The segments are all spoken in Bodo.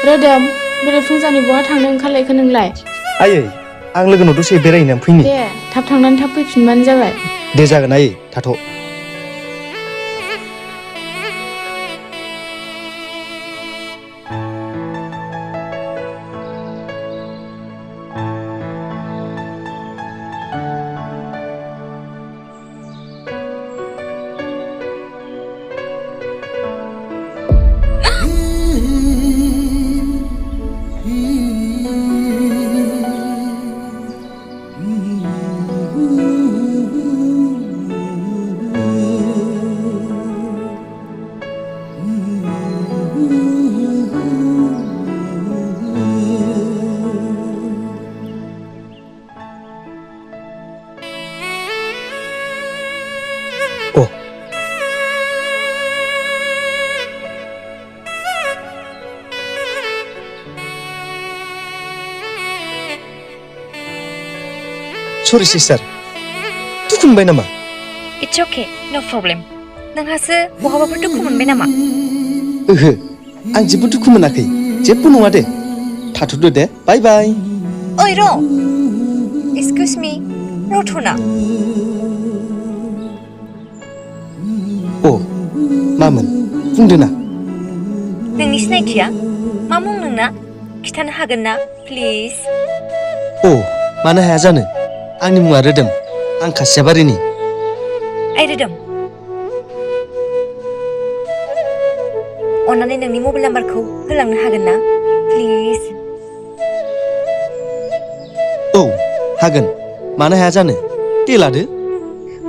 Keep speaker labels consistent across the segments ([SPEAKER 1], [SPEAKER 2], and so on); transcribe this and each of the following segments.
[SPEAKER 1] रोदोम बेरे फुंजानि बहा थांनो ओंखारलायखो नोंलाय?
[SPEAKER 2] आयै आं लोगोनाव दसे बेरायहैनानै फैनि।
[SPEAKER 1] दे थाब थांनानै थाब फैफिनबानो जाबाय।
[SPEAKER 2] दे जागोन आयै थाथ'। सरि सिस्टार दुखु मोनबाय नामा?
[SPEAKER 3] It's okay, no problem. नोंहासो बहाबाफोर दुखु मोनबाय नामा?
[SPEAKER 2] ओहो आं जेबो दुखु मोनाखै जेबो नङा दे थाथ'दो दे बाय बाय।
[SPEAKER 3] ओइ र' Excuse me, रथना
[SPEAKER 2] अ मामोन बुंदो ना।
[SPEAKER 3] नोंनि सिनायथिया मा मुं नोंना? खिथानो हागोन ना प्लिज?
[SPEAKER 2] अ मानो हाया जानो आंनि मुङा रोदोम आं खासियाबारिनि।
[SPEAKER 3] ओइ रोदोम अन्नानै नोंनि मबाइल नाम्बारखौ होलांनो हागोन ना प्लिज?
[SPEAKER 2] औ हागोन मानो हाया जानो दे लादो।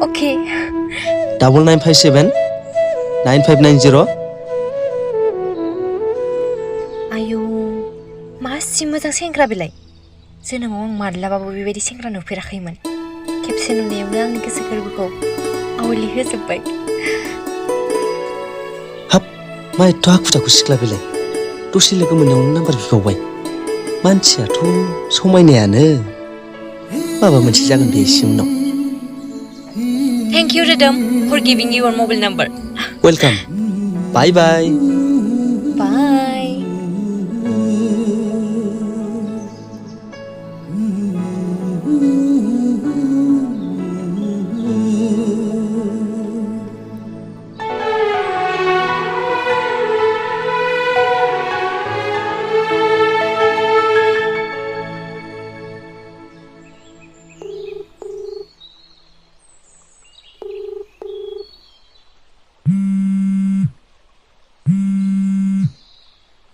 [SPEAKER 3] अके
[SPEAKER 2] 9957 9590।
[SPEAKER 3] आयौ मासि मोजां सेंग्रा बेलाय जोनोमाव आं माब्लाबाबो बेबायदि सेंग्रा नुफेराखैमोन। खेबसे नुनायावनो आंनि गोसो गोरबोखौ आवलि होजोब्बाय।
[SPEAKER 2] हाब मा एथ' हाखु दाखु सिख्ला बेलाय दसे लोगो मोननायावनो नाम्बार बिबावबाय। मानसियाथ' समायनायानो माबा मोनसे जागोन बे एसे उनाव।
[SPEAKER 3] Thank you रोदोम for giving your mobile number.
[SPEAKER 2] Welcome bye bye.
[SPEAKER 3] Bye.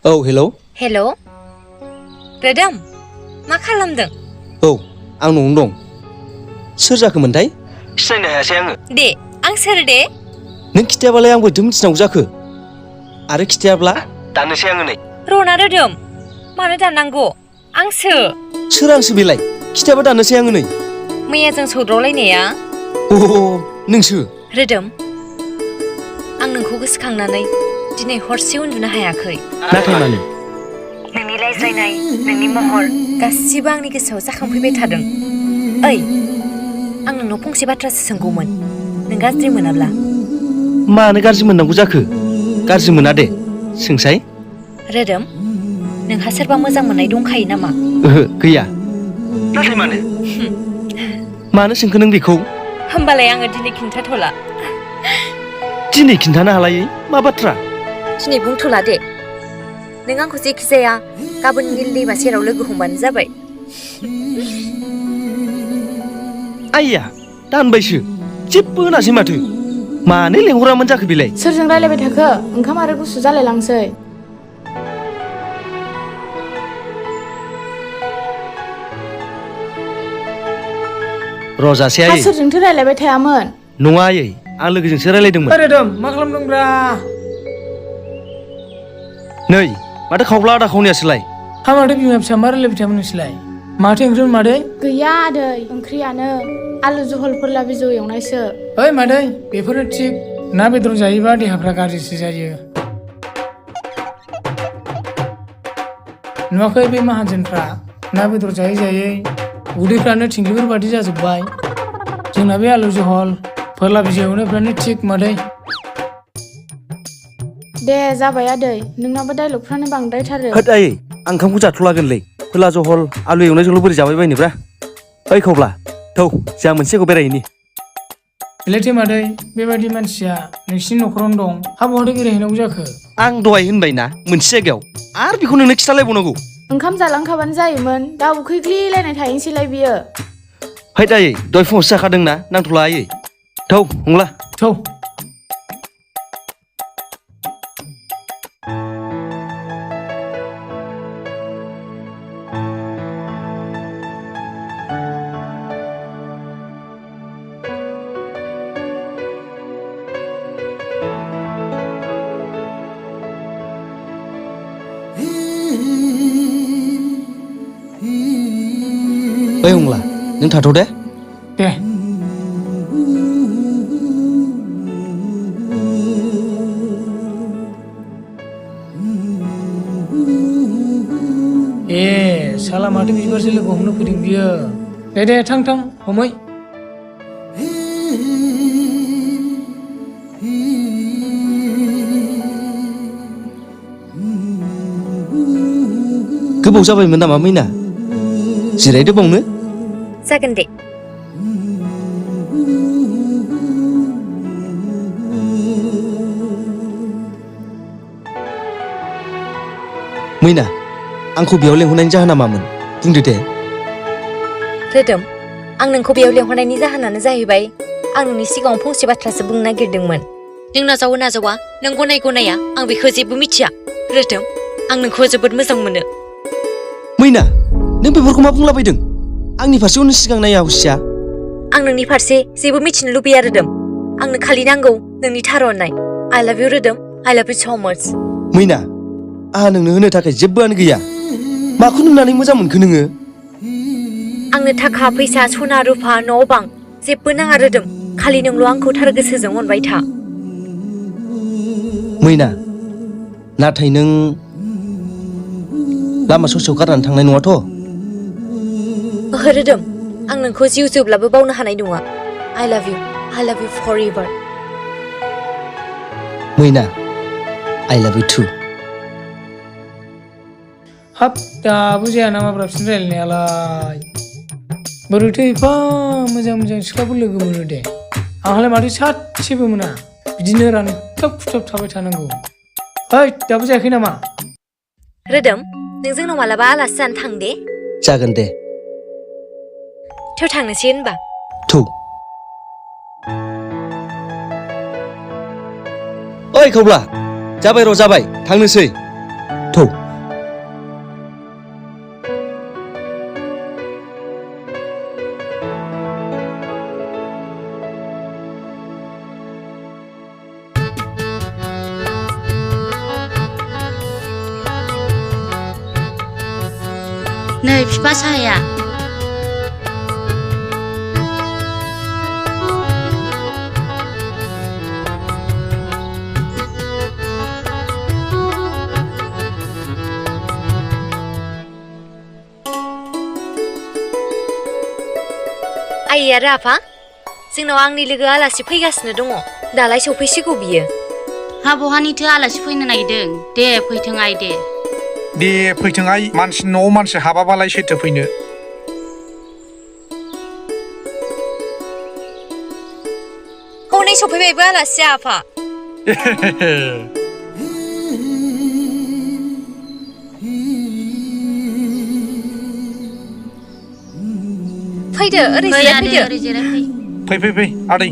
[SPEAKER 2] औ हेलौ।
[SPEAKER 3] हेल' रोदोम मा खालामदों?
[SPEAKER 2] औ आं न'आवनो दं। सोर जाखोमोनथाय? सिनायनो हायासै आङो।
[SPEAKER 3] दे आं सोर दे?
[SPEAKER 2] नों खिथायाबालाय आंबो बोरैथो मिथिनांगौ जाखो? आरो खिथायाब्ला दाननोसै आङो नै।
[SPEAKER 3] रना रोदोम मानो दाननांगौ आंसो।
[SPEAKER 2] सोर आंसो बेलाय खिथायाबा दाननोसै आङो नै।
[SPEAKER 3] मैया जों सौदावलायनाया?
[SPEAKER 2] अ नोंसो।
[SPEAKER 3] रोदोम आं नोंखौ गोसोखांनानै दिनै हरसे उन्दुनो हायाखै।
[SPEAKER 2] नाथाय मानो?
[SPEAKER 3] नोंनि रायज्लायनाय नोंनि महर गासिबो आंनि गोसोआव जाखांफैबाय थादों। ओइ आं नोंनाव फंसे बाथ्रासो सोंगौमोन नों गाज्रि मोनाब्ला?
[SPEAKER 2] मानो गाज्रि मोननांगौ जाखो? गाज्रि मोना दे सोंसाय।
[SPEAKER 3] रोदोम नोंहा सोरबा मोजां मोननाय दंखायो नामा?
[SPEAKER 2] ओहो गैया। नाथाय मानो? मानो सोंखो नों बेखौ?
[SPEAKER 3] होमबालाय आङो दिनै खिन्थाथ'ला।
[SPEAKER 2] दिनै खिन्थानो हालायै मा बाथ्रा?
[SPEAKER 3] दिनै बुंथ'ला दे नों आंखौ जेखि जाया गाबोन निल दैमा सेराव लोगो हमबानो जाबाय।
[SPEAKER 2] आइया दानबायसो जेबो होनासै माथो। मानो लेंहरामोन जाखो बेलाय?
[SPEAKER 1] सोरजों रायलायबाय थाखो? ओंखाम आरो गुसु जालायलांसै।
[SPEAKER 2] रजासै
[SPEAKER 1] हा
[SPEAKER 2] आयै।
[SPEAKER 1] सोरजोंथो रायलायबाय थायामोन?
[SPEAKER 2] नङा आयै आं लोगोजोंसो रायलायदोंमोन।
[SPEAKER 4] रोदोम मा खालामदोंब्रा?
[SPEAKER 2] नै माथो खावब्ला आदा खावनायासोलाय?
[SPEAKER 4] हा माथो बिमा फिसा मा रायलायबाय थायामोन नोंसोरलाय? माथो ओंख्रिमोन मादै?
[SPEAKER 1] गैया आदै ओंख्रियानो आलु जहल फोरला बिजौ एवनायसो।
[SPEAKER 4] ओइ मादै बेफोरनो थिग ना बेदर जायोबा देहाफ्रा गाज्रिसो जायो। नुवाखै बे माहाजोनफ्रा ना बेदर जायै जायै उदैफ्रानो थिंख्लिफोर बादि जाजोब्बाय। जोंना बे आलु जहल फोरला बिजौ एवनायफ्रानो थिग मादै।
[SPEAKER 1] दे जाबाय आदै नोंनाबो डाइलगफ्रानो बांद्रायथारो
[SPEAKER 2] होद आयै आं ओंखामखौ जाथ'लागोनलै फोला जहल आलु एवनायजोंल' बोरै जाबाय बायनोब्रा ओइ खब्ला थौ जोंहा मोनसेखौ बेरायहैनि
[SPEAKER 4] बेलायथो मादै बेबायदि मानसिया नोंसिनि न'खरावनो दं हा बहाथो बेरायहैनांगौ जाखो
[SPEAKER 2] आं दहाय होनबाय ना मोनसे जायगायाव आरो बेखौ नोंनो खिथालायबावनांगौ
[SPEAKER 1] ओंखाम जालांखाबानो जायोमोन दा उखैग्लिलायनाय थाहैनोसैलाय बियो
[SPEAKER 2] हैद आयै दहाय फुङावसो जाखादोंना नांथ'ला आयै थौ हंला
[SPEAKER 4] थौ
[SPEAKER 2] ओइ हंला नों थाथ' दे
[SPEAKER 4] दे ए साला माथो बिबारसो लोगो हमनो फैदों बियो दे थां हमै
[SPEAKER 2] गोबाव जाबायमोन नामा मैना जिरायदो बावनो
[SPEAKER 3] जागोन दे
[SPEAKER 2] मैना आंखौ बेयाव लेंहरनायनि जाहोना मामोन बुंदो दे
[SPEAKER 3] रोदोम आं नोंखौ बेयाव लेंहरनायनि जाहोनानो जाहैबाय आं नोंनि सिगाङाव फंसे बाथ्रासो बुंनो नागिरदोंमोन नों नाजावो नाजावा नों गनाया आं बेखौ जेबो मिथिया रोदोम आं नोंखौ जोबोद मोजां मोनो
[SPEAKER 2] मैना नों बेफोरखौ मा बुंलाबायदों आंनि फारसे उननि सिगां नाया हुसिया
[SPEAKER 3] आं नोंनि फारसे जेबो मिथिनो लुबैया रोदोम आंनो खालि नांगौ नोंनि थार अननाय आइ लाभ इउ रोदोम आइ लाभ इउ स' माच
[SPEAKER 2] मैना आंहा नोंनो होनो थाखाय जेबोआनो गैया माखौ नुनानै मोजां मोनखो नोङो
[SPEAKER 3] आंनो थाखा फैसा सना रुफा न' बां जेबो नाङा रोदोम खालि नोंल' आंखौ थार गोसोजों अनबाय था
[SPEAKER 2] मैना नाथाय नों लामा ससेयाव गारनानै थांनाय नङाथ'
[SPEAKER 3] ओहो रोदोम आं नोंखौ जिउ जोबब्लाबो बावनो हानाय नङा आइ लाभ इउ फर एभार
[SPEAKER 2] मैना आइ लाभ इउ टु
[SPEAKER 4] हाब दाबो जाया नामा ब्राबसिन रायलायनायालाय बोरैथो एफा मोजां सिख्लाफोर लोगो मोनो दे आंहालाय माथो सासेबो मोना बिदिनो रानथाब खुथाब थाबाय थानांगौ ओइ दाबो जायाखै नामा
[SPEAKER 3] रोदोम नों जोंनाव मालाबा आलासि जानो थां दे
[SPEAKER 2] जागोन दे
[SPEAKER 3] थौ थांनोसै होनबा
[SPEAKER 2] थौ ओइ खौब्ला जाबाय थांनोसै थौ
[SPEAKER 5] नै बिफा साहाया
[SPEAKER 3] आइ आरो आफा जोंनाव आंनि लोगो आलासि फैगासिनो दङ दालाय सफैसिगौ बियो
[SPEAKER 5] हा बहानिथो आलासि फैनो नागिरदों दे फैथों आइ दे
[SPEAKER 6] फैथों आइ मानसिनि न'आव मानसि हाबाबालाय सोरथो फैनो
[SPEAKER 3] हनै सफैबायबो आलासिया आफा फैदो ओरै जिरायफैदो
[SPEAKER 6] फै आदै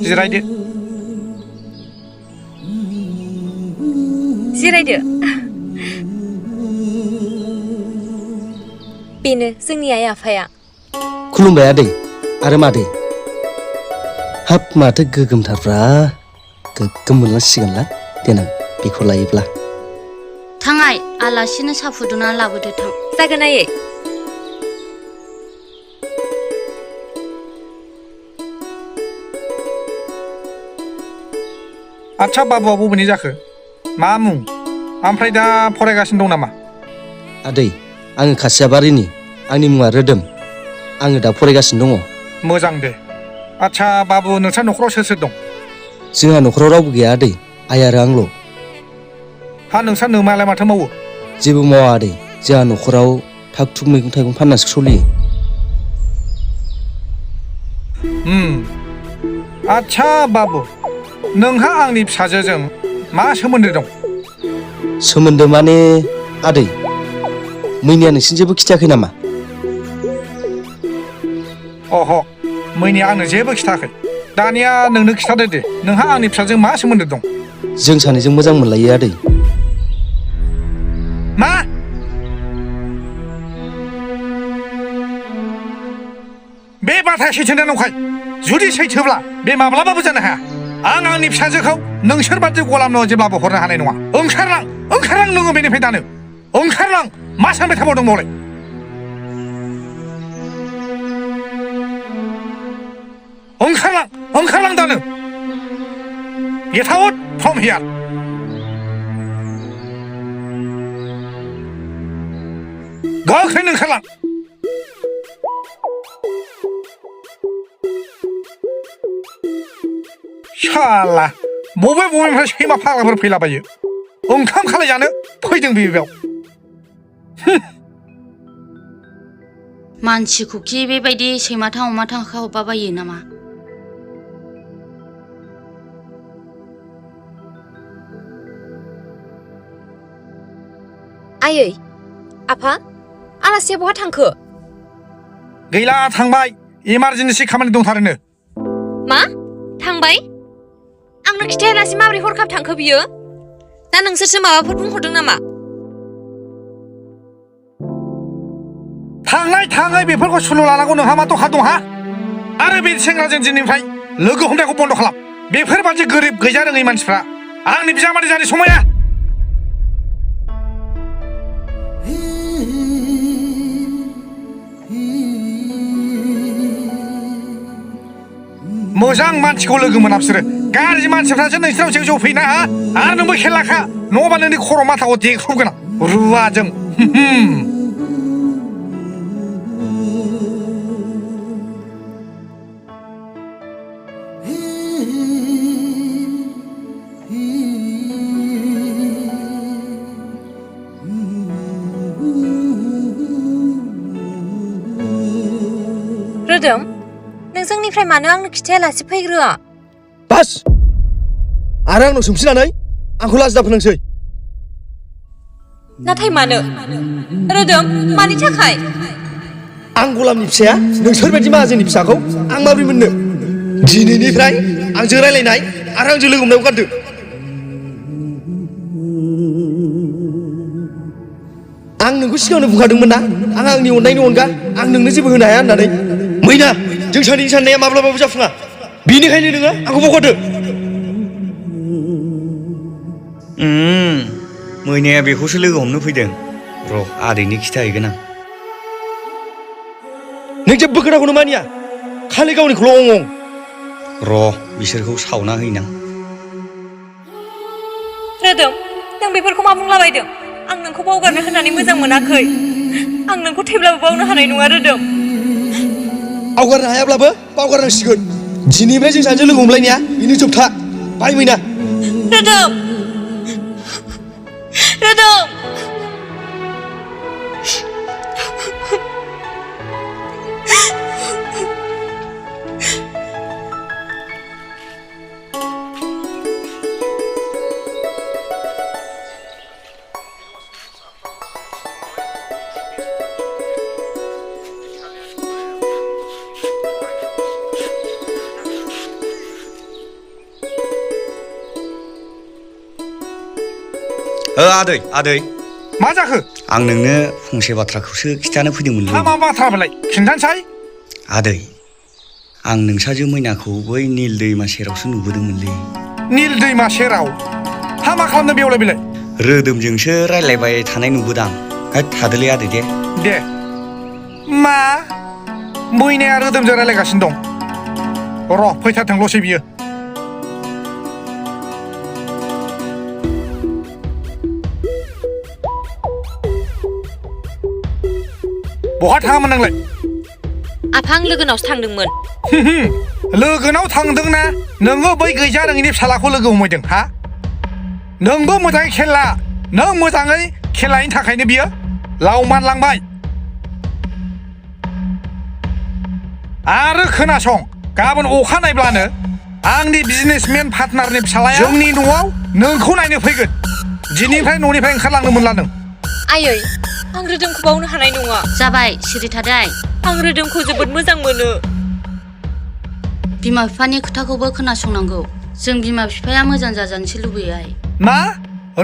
[SPEAKER 6] जिरायदो बेनो जोंनि आइ आफाया
[SPEAKER 2] खुलुमबाय आदै आरो मादै हाब माथो गोगोमथारब्रा गोगोम मोनलांसिगोनलां देनां बेखौ लायोब्ला
[SPEAKER 5] थां आइ आलासिनो साहा फुदुंनानै लाबोदो थां
[SPEAKER 3] जागोन आयै
[SPEAKER 6] आच्छा बाबुआ बबेनि जाखो मा मुं ओमफ्राय दा फरायगासिनो दं नामा
[SPEAKER 2] आदै आङो खासियाबारिनि आंनि मुङा रोदोम आङो दा फरायगासिनो दङ
[SPEAKER 6] मोजां दे आच्छा बाबु नोंस्रा न'खराव सोर दं
[SPEAKER 2] जोंहा न'खराव रावबो गैया आदै आइ आरो आंल'
[SPEAKER 6] हा नोंस्रा नोमायालाय माथो मावो
[SPEAKER 2] जेबो मावा आदै जोंहा न'खराव थाग थुग मैगं थाइगं फाननासो सोलियो
[SPEAKER 6] आच्छा बाबु नोंहा आंनि फिसाजोजों मा सोमोन्दो दं
[SPEAKER 2] सोमोन्दो माने आदै मैनिया नोंसिनि जेबो खिथायाखै नामा
[SPEAKER 6] अह मैनिया आंनो जेबो खिथायाखै दानिया नोंनो खिथादो दे नोंहा आंनि फिसाजों मा सोमोन्दो दं
[SPEAKER 2] जों सानैजों मोजां मोनलायो आदै
[SPEAKER 6] मा बे बाथ्राया सैथोना नंखाय जुदि सैथोब्ला बे माब्लाबाबो जानो हाया आं आंनि फिसाजोखौ नोंसोर बादि गलामनो जेब्लाबो हरनो हानाय नङा ओंखारलां नोङो बेनिफ्राय दानो ओंखारलां मा सानबाय थाबावदों बावलाय ओंखारलां दानो Get out from here गोख्रैनो ओंखारलां शाला बबेनिफ्राय सैमा फाग्लाफोर फैलाबायो ओंखाम खालाय जानो फैदों बेयाव
[SPEAKER 5] मानसिखौ खि बेबायदि सैमाथां अमाथां खावबाबायो नामा
[SPEAKER 3] आयै आफा आलासिया बहा थांखो
[SPEAKER 6] गैला थांबाय इमारजेन्सि खामानि दंथारोनो
[SPEAKER 3] मा थांबाय आंनो खिथायालासे माबोरै हरखाब थांखो बियो दा नोंसोरसो माबाफोर बुंहरदों नामा
[SPEAKER 6] थाङै बेफोरखौ सुलु लानांगौ नोंहा मा दखा दं हा आरो बे सेंग्राजों दिनैनिफ्राय लोगो हमनायखौ बन्द खालाम बेफोरबादि गोरिब गैजा रोङै मानसिफ्रा आंनि बिजामादै जानो समाया मोजां मानसिखौ लोगो मोना बिसोरो गाज्रि मानसिफ्रासो नोंसोरनाव जौ फैना हा आरो नोंबो खेलाखा नङाबा नोंनि खर' माथाखौ देख्रुबगोन आं रुवाजों
[SPEAKER 3] रोदोम नों जोंनिफ्राय मानो आंनो खिथायालासे फैग्रोआ
[SPEAKER 2] बास आरो आंनाव सोंफिननानै आंखौ लाजिदा फोनांसै
[SPEAKER 3] नाथाय मानो रोदोम मानि थाखाय
[SPEAKER 2] आं गलामनि फिसाया नोंसोरबायदि माहाजोननि फिसाखौ आं माबोरै मोननो दिनैनिफ्राय आंजों रायलायनाय आरो आंजों लोगो हमनायखौ गारदो आं नोंखौ सिगाङावनो बुंखादोंमोन ना आं आंनि अननायनि अनगा आं नोंनो जेबो होनो हाया होननानै मैना जों सानैनि साननाया माब्लाबाबो जाफुङा बेनिखायनो नोङो आंखौ बख'दो
[SPEAKER 7] मैनाया बेखौसो लोगो हमनो फैदों र' आदैनि खिथाहैगोन आं
[SPEAKER 2] नों जेबो खोथाखौनो मानिया खालि गावनिखौल' अं
[SPEAKER 7] र' बिसोरखौ सावना हैनां
[SPEAKER 3] रोदोम नों बेफोरखौ मा बुंलाबायदों आं नोंखौ बावगारनो होननानै मोजां मोनाखै आं नोंखौ थैब्लाबो बावनो हानाय नङा रोदोम
[SPEAKER 2] आवगारनो हायाब्लाबो बावगारनांसिगोन दिनैनिफ्राय जों सानैजों लोगो हमलायनाया बेनो जोबथा बाय मैना
[SPEAKER 3] रोदोम
[SPEAKER 7] आदै
[SPEAKER 6] मा जाखो
[SPEAKER 7] आं नोंनो फंसे बाथ्राखौसो खिथानो फैदोंमोनलै
[SPEAKER 6] मा बाथ्रा बेलाय खिन्थानोसै
[SPEAKER 7] आदै आं नोंसाजो मैनाखौ बै नील दैमा सेरावसो नुबोदोंमोनलै
[SPEAKER 6] नील दैमा सेराव हा मा खालामदों बेयावलाय बेलाय
[SPEAKER 7] रोदोमजोंसो रायलायबाय थानाय नुबोदां थादोलै आदै दे
[SPEAKER 6] मा मैनाया रोदोमजों रायलायगासिनो दं र' फैथारथोंल'सै बियो बहा थाङामोन नोंलाय
[SPEAKER 3] आफा आं लोगोनावसो थांदोंमोन
[SPEAKER 6] लोगोनाव थांदोंना नोङो बै गैजा रोङैनि फिसालाखौ लोगो हमहैदों हा नोंबो मोजाङै खेल ला नों मोजाङै खेलायनि थाखायनो बियो लावमानलांबाय आरो खोनासं गाबोन अखा नायब्लानो आंनि बिजनेसमेन पार्टनारनि फिसालाया जोंनि न'आव नोंखौ नायनो फैगोन दिनैनिफ्राय न'निफ्राय ओंखारलांनो मोनला नों
[SPEAKER 3] आयै आं रोदोमखौ बावनो हानाय नङा
[SPEAKER 5] जाबाय सिरि थादाय
[SPEAKER 3] आं रोदोमखौ जोबोद मोजां मोनो
[SPEAKER 5] बिमा बिफानि खोथाखौबो खोनासंनांगौ जों बिमा बिफाया मोजां जाजानोसो लुबैयो आइ
[SPEAKER 6] मा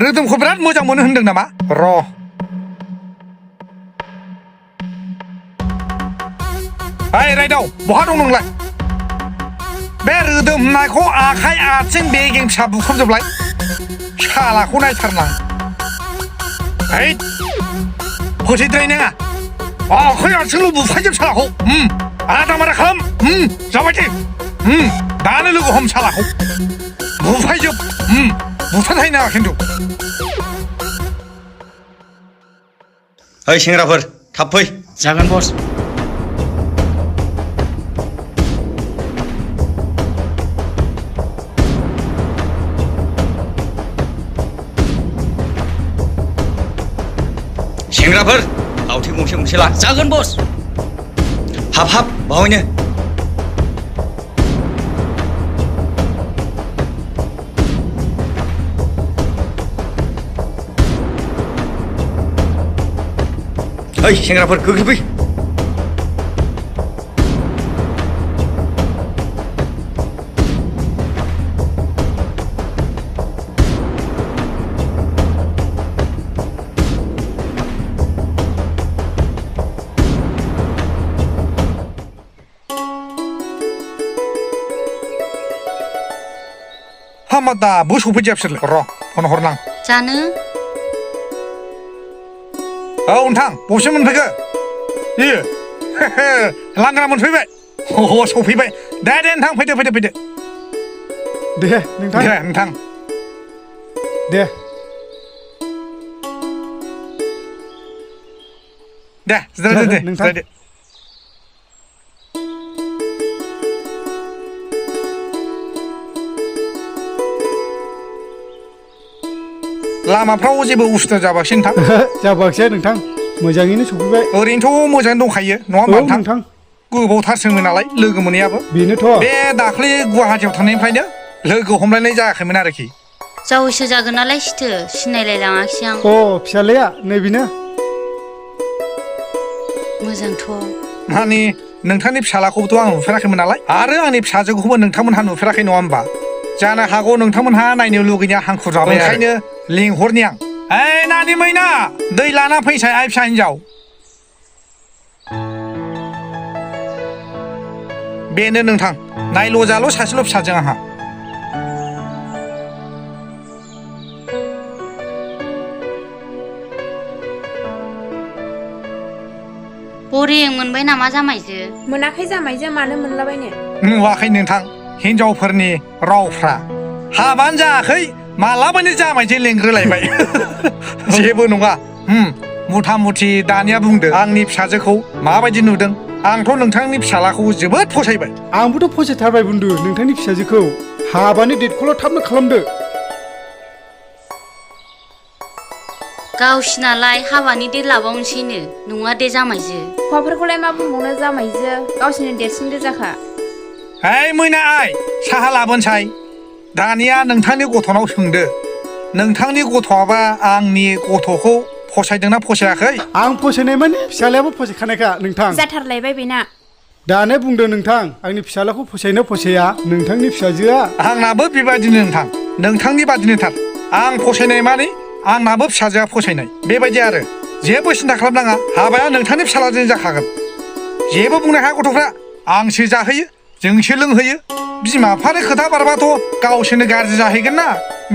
[SPEAKER 6] रोदोमखौ बिराद मोजां मोनो होनदों नामा र' ओइ राइदाव बहा दं नोंलाय बे रोदोम होननायखौ आखाइ आथिं बेगें फिसा बुख्रबजोबलाय शालाखौ नायथारनां हैद फोथैद्राय नङा आखाइ आथिंल' बुफायजोब शालाखौ आदा मारा खालाम जाबाय दे दानो लोगो हम शालाखौ बुफायजोब बुथारथाय नाङा खिन्थु
[SPEAKER 7] ओइ सेंग्राफोर थाब फै
[SPEAKER 4] जागोन बस
[SPEAKER 7] सेंग्राफोर लावथि गंसे गंसे ला
[SPEAKER 4] जागोन बस
[SPEAKER 7] हाब हाब बावैनो ओइ सेंग्राफोर गोख्रै फै
[SPEAKER 6] हामा दाबो सफैदिया बिसोरलाय र' फन हरनां
[SPEAKER 5] जानो
[SPEAKER 6] औ नोंथां बबेसिम मोनफैखो इयो लांग्रा मोनफैबाय सफैबाय दे नोंथां फैदो
[SPEAKER 8] दे नोंथां
[SPEAKER 6] दे नोंथां
[SPEAKER 8] दे
[SPEAKER 6] जिरायदो
[SPEAKER 8] नोंथां
[SPEAKER 6] जिरायदो लामाफ्राव जेबो उसुबिदा जाबाखिसै नोंथां
[SPEAKER 8] जाबाखिसै नोंथां मोजाङैनो सफैबाय
[SPEAKER 6] ओरैनोथ' मोजाङै दंखायो नङा होमबा नोंथां गोबावथारसोमोन नालाय लोगो मोनैयाबो
[SPEAKER 8] बेनोथ'
[SPEAKER 6] बे दाख्लै गुवाहाटियाव थानायनिफ्रायनो लोगो हमलायनाय जायाखैमोन आरोखि
[SPEAKER 5] जावैसो जागोन नालाय सिथो सिनायलायलाङाखिसै आं
[SPEAKER 8] फिसालाया नैबेनो
[SPEAKER 5] मोजांथ'
[SPEAKER 6] माने नोंथांनि फिसालाखौबोथ' आं नुफेराखैमोन नालाय आरो आंनि फिसाजोखौबो नोंथांमोनहा नुफेराखै नङा होमबा जानो हागौ नोंथांमोनहा नायनो लुगैनाया हांखुर जाबाय ओंखायनो लिंहरनि आं ओइ नानि मैना दै लाना फैसाय आइ फिसा हिन्जाव बेनो नोंथां नायल' जाल' सासेल' फिसाजों आंहा
[SPEAKER 5] बरिं मोनबाय नामा जामायजो
[SPEAKER 1] मोनाखै जामायजो मानो मोनलाबायनो
[SPEAKER 6] नुवाखै नोंथां हिनजावफोरनि रावफ्रा हाबानो जायाखै मालाबानो जामायजों लेंग्रोलायबाय जेबो नङा मुथा मुथि दानिया बुंदो आंनि फिसाजोखौ माबायदि नुदों आंथ' नोंथांनि फिसालाखौ जोबोद फसायबाय
[SPEAKER 8] आंबोथ' फसायथारबाय बुन्दु नोंथांनि फिसाजोखौ हाबानि डेटखौल' थाबनो खालामदो
[SPEAKER 5] गावसिनालाय हाबानि डेट लाबावनोसैनो नङा दे जामायजो
[SPEAKER 1] हौवाफोरखौलाय मा बुंबावनो जामायजो गावसोरनो देरसिन गोजाखा
[SPEAKER 6] ओइ मैना आइ साहा लाबोनसाय दानिया नोंथांनि गथ'नाव सोंदो नोंथांनि गथ'आबा आंनि गथ'खौ फसायदोंना फसायाखै
[SPEAKER 8] आं फसायनाय माने फिसालायाबो फसायखानायखा नोंथां
[SPEAKER 1] जाथारलायबाय बेना
[SPEAKER 8] दानो बुंदो नोंथां आंनि फिसालाखौ फसायनो फसाया नोंथांनि फिसाजोआ
[SPEAKER 6] आंनाबो बेबायदिनो नोंथां नोंथांनि बादिनोथार आं फसायनाय माने आंनाबो फिसाजोआ फसायनाय बेबायदि आरो जेबो सिन्था खालामनाङा हाबाया नोंथांनि फिसालाजों जाखागोन जेबो बुंनो हाया गथ'फ्रा आंसो जाहोयो जोंसो लोंहोयो बिमा बिफानि खोथा बारबाथ' गावसोरनो गाज्रि जाहैगोन ना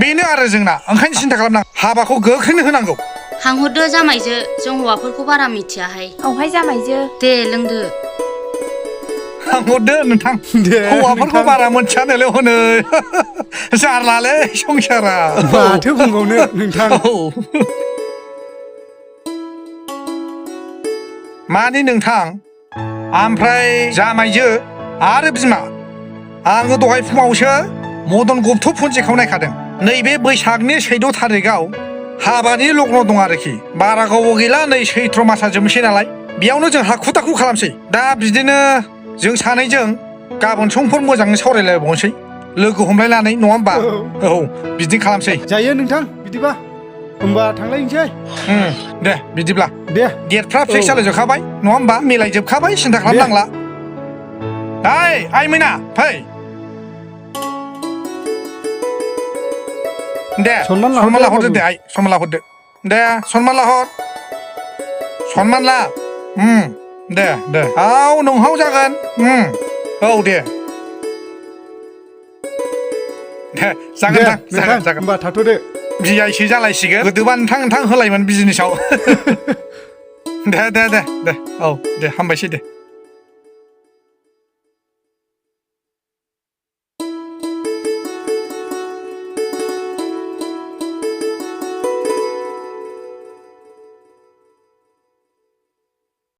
[SPEAKER 6] बेनो आरो जोंना ओंखायनो सिन्था खालामनाङा हाबाखौ गोख्रैनो होनांगौ
[SPEAKER 5] हांहरदो जामायजो जों हौवाफोरखौ बारा मिथियाहाय
[SPEAKER 1] औहाय जामायजो
[SPEAKER 5] दे लोंदो
[SPEAKER 6] हांहरदो नोंथां हौवाफोरखौ बारा मोनथियानोलै हनै जारलालै संसारा
[SPEAKER 8] माथो बुंबावनो नोंथां
[SPEAKER 6] मानि नोंथां ओमफ्राय जामायजो आरो बिमा आङो दहाय फुङावसो मदन गुप्त पुन्जिखौ नायखादों नैबे बैसागनि 14 थारिखआव हाबानि लग्न दं आरोखि बारा गोबाव गैला नै सैथ्र मासा जोबनोसै नालाय बेयावनो जों हाखु दाखु खालामसै दा बिदिनो जों सानैजों गाबोन समफोर मोजाङै सावरायलायबावनोसै लोगो हमलायनानै नङा होमबा औ बिदिनो खालामसै
[SPEAKER 8] जायो नोंथां बिदिबा होमबा थांलायनोसै
[SPEAKER 6] दे बिदिब्ला
[SPEAKER 8] दे
[SPEAKER 6] डेटफ्रा फिक्स जालायजोबखाबाय नङा होमबा मिलायजोबखाबाय सिन्था खालामनांला आइ मैना फै दे
[SPEAKER 8] सनमान
[SPEAKER 6] लाहरदो दे आइ सनमान लाहरदो दे सनमान लाहर सनमान ला दे औ नोंहाव जागोन औ दे जागोन
[SPEAKER 8] होमबा थाथ'दो
[SPEAKER 6] बियाइसो जालायसिगोन गोदोबा नोंथां होलायोमोन बिजनेसाव दे औ दे हामबायसै दे